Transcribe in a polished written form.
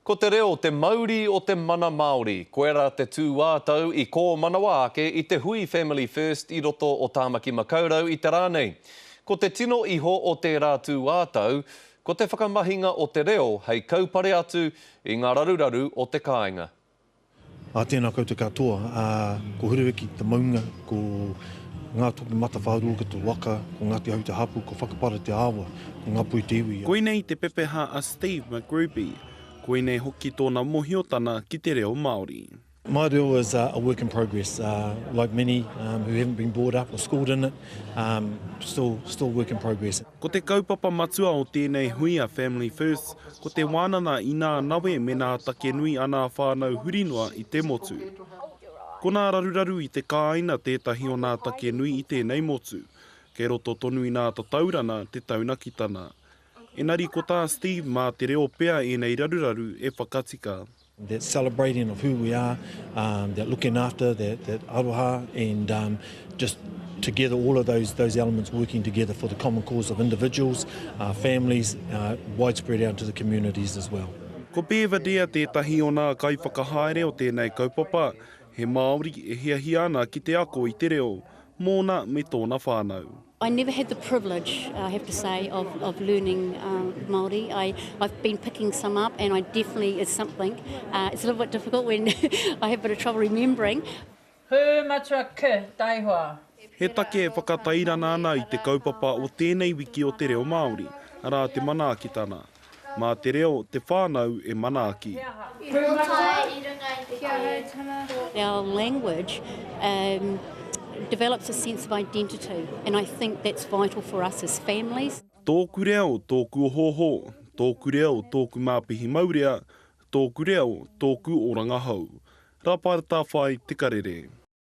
Ko te reo te mauri o te mana Māori. Koirā te tūātau i kōmanawa ake i te hui Family First i roto o Tāmaki Makaurau i te rā nei. Ko te tino iho o tērā tūātau, ko te whakamahinga o te reo hei kaupare atu i ngā raruraru o te kāinga. Ā, tēnā koutou katoa, ā, ko Huruwiki te maunga, ko Ngātokimatawhaorua te waka, ko Ngāti Hau te hapū, ko Whakapara te awa, ko Ngāpuhi te iwi. Koinei te pepeha a Steve McRuby. Koinei hoki tōna mōhiotana ki te reo Māori. My reo is a work in progress, like many who haven't been brought up or schooled in it, still still work in progress. Ko te kaupapa matua o tēnei hui a Family First, ko te wānanga i nā nawe me nā take nui a nā whānau huri noa i te motu. Ko nā raruraru i te kāina tētahi o nā take nui i tēnei motu. Kei roto tonu i nā tataurana te taunakitana. Enari ko tā Steve mā te reo pea ēnei raruraru e whakatika. That celebrating of who we are, that looking after, that, that aroha and um, just together all of those, those elements working together for the common cause of individuals, uh, families, uh, widespread out into the communities as well. Ko Bev Adair tētahi o nā kaiwhakahaere o tēnei kaupapa, he Māori e hiahia ana ki te ako i te reo, mōna me tōna whānau. I never had the privilege, I have to say, of, of learning um, Māori. I, I've been picking some up and I definitely is something. Uh, it's a little bit difficult when I have a bit of trouble remembering. Pū matua ki taihoa. He take e whakatairana ana i te kaupapa o tēnei wiki o te reo Māori, arā te manaakitana. Mā te reo te whānau e manaaki. Our language um, develops a sense of identity and I think that's vital for us as families. Tōku reo, tōku ohooho, tōku reo, tōku māpihi maurea, tōku reo, tōku oranga hou. Rāpaera Tāwhai, Te Karere.